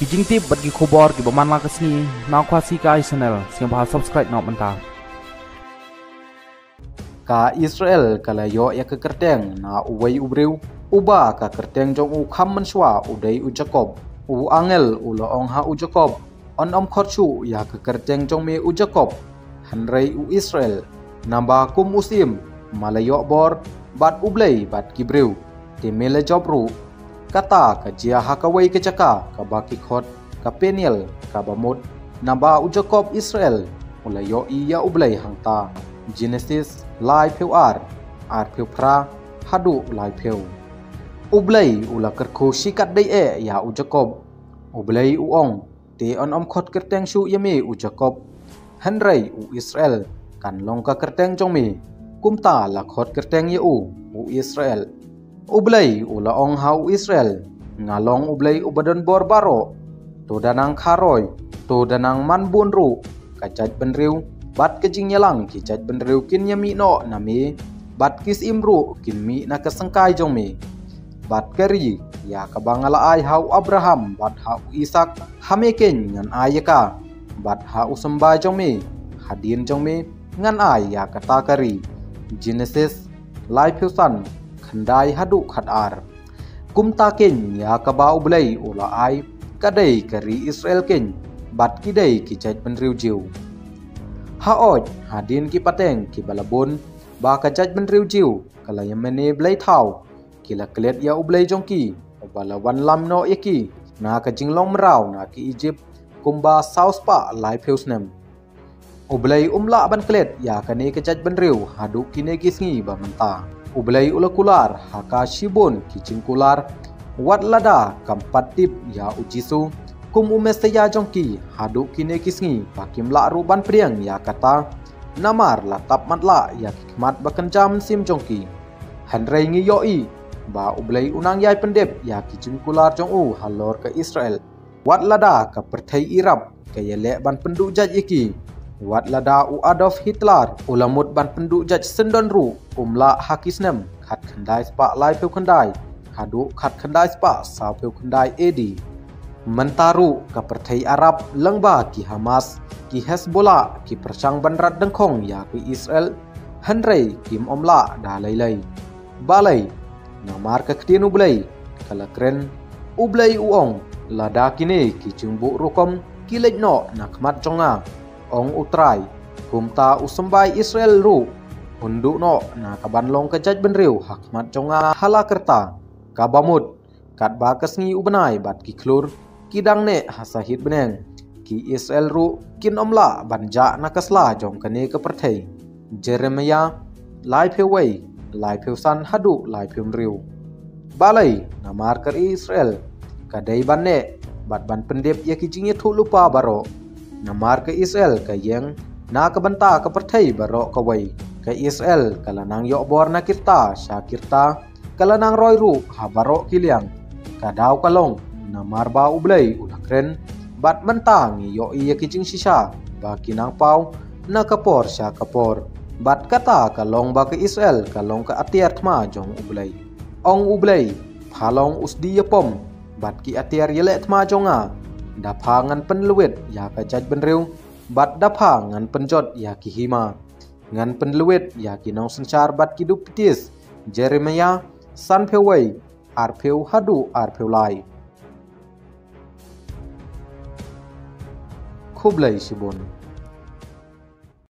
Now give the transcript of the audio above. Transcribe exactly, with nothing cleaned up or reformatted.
Ki jingtip bad ki khubor kiba man la ka sngi na Khasi Kai Channel, sngewbha subscribe noh mynta. Ka Israel ka la ïoh ïa ka kyrteng na uwei u briew, uba ka kyrteng jong u kham mynshuwa u dei u Jakob. U angel u la ong ha u Jakob, yn ym khot shuh ïa ka kyrteng jong me u Jakob, hynrei u Israel. Naba kum u syiem, ma la ïoh bor bad U Blei bad ki briew, te me la jop ruh. Kata ka jia ha kawei ka jaka kaba ki khot ka Peniel, kaba mut naba u Jakob Israel u la ïohi ïa U Blei hangta. Genesis laiphew ar, arphew phra haduh laiphew. U Blei u la kyrkhu shikatdei eh ïa u Jakob. U Blei u ong, te yn ym khot kyrteng shuh ïa me u Jakob, hynrei u Israel kan long ka kyrteng jong me. Kumta la khot kyrteng ïa u, u Israel. U Blei u la ong ha u Israel, nga long U Blei uba don bor baroh. To da nang kharoi, to da nang man bun ruh. Ka jaitbynriew bad ka jingïalang ki jaitbynriew kin ïa mih noh na me, bad ki syiem ruh kin mih na ka syngkai jong me. Bad ka ri ïa kaba nga la ai ha u Abraham bad ha u Isak, ha me keiñ ngan ai ïa ka. Bad ha u symbai jong me, hadien jong me, ngan ai ïa kata ka ri. Genesis laiphew san, khyndai haduh khatar. Kumta keiñ ïa kaba U Blei u la ai, ka dei ka ri Israel keiñ, bad ki dei ki jaitbynriew Jiw. Haoid, hadien ki pateng kiba la bun, ba ka jaitbynriew Jiw ka la ïa mane blei thaw, ki la klet ïa U Blei jong ki, uba la wanlam noh ïa ki na ka jinglong mraw na ki Ijipt, kumba saw spah laiphew snem. U Blei um lah ban klet ïa kane ka jaitbynriew haduh kine ki sngi ba mynta. U Blei u la kular ha ka shibun ki jingkular, wat lada kam pat tip ïa u Jisu kum u Messaïah jong ki haduh kine ki sngi, ba kim lah ruh ban pdiang ïa kata, namar la tap matlah ïa ki khmat ba kynja mynsiem jong ki. Hynrei ngi ïohi ba U Blei u nang ïai pyndep ïa ki jingkular jong u halor ka Israel. Wat lada ka pyrthei Irab ka ïaleh ban pynduh jait ïa ki, wat lada u Adolf Hitler u la mut ban pynduh jait syndon ruh, um lah ha ki snem khatkhyndai spah laiphew khyndai haduh khatkhyndai spah sawphew khyndai A D. Mynta ruh ka pyrthei Arab lyngba ki Hamas, ki Hezbollah, ki pyrshang ban rat dyngkhong ïa ka Israel, hynrei kim ym lah da lei lei. Balei? Namar ka ktien U Blei ka la kren. U Blei u ong, lada kine ki jingbuh rukom ki leit noh na khmat jong nga, ong U Trai, kumta u symbai Israel ruh un duh noh na ka ban long ka jaitbynriew ha khmat jong nga ha la karta. Kaba mut, katba ka sngi u bnai bad ki khlur ki dang neh ha sahit bneng, ki Israel ruh kin ym lah ban jah na ka sla jong kane ka pyrthei. Jeremiah laiphew wei, laiphew san haduh laiphew hynriew. Balei? Namar ka ri Israel ka dei ban neh bad ban pyndep ïa ki jingïathuhlypa baroh. Namar ka Israel ka ïeng na ka bynta ka pyrthei baroh kawei. Ka Israel ka la nang ïoh bor na ki rta sha ki rta, ka la nang roi ruh ha baroh ki liang. Ka daw ka long namar ba U Blei u la kren, bad mynta ngi ïohi ïa ki jingshisha ba ki nang paw na ka por sha ka por. Bad kata ka long ba ka Israel ka long ka atiar thma jong U Blei. Ong U Blei, pha long u sdi ïapom bad ki atiar ïaleh thma jong nga. Da pha ngan pynlwit ïa ka jaitbynriew, bad da pha ngan pynjot ïa ki hima. Ngan pynlwit ïa ki nongsynshar bad ki dupitis. Jeremiah sanphew wei, arphew haduh arphew lai. Khublei shibun.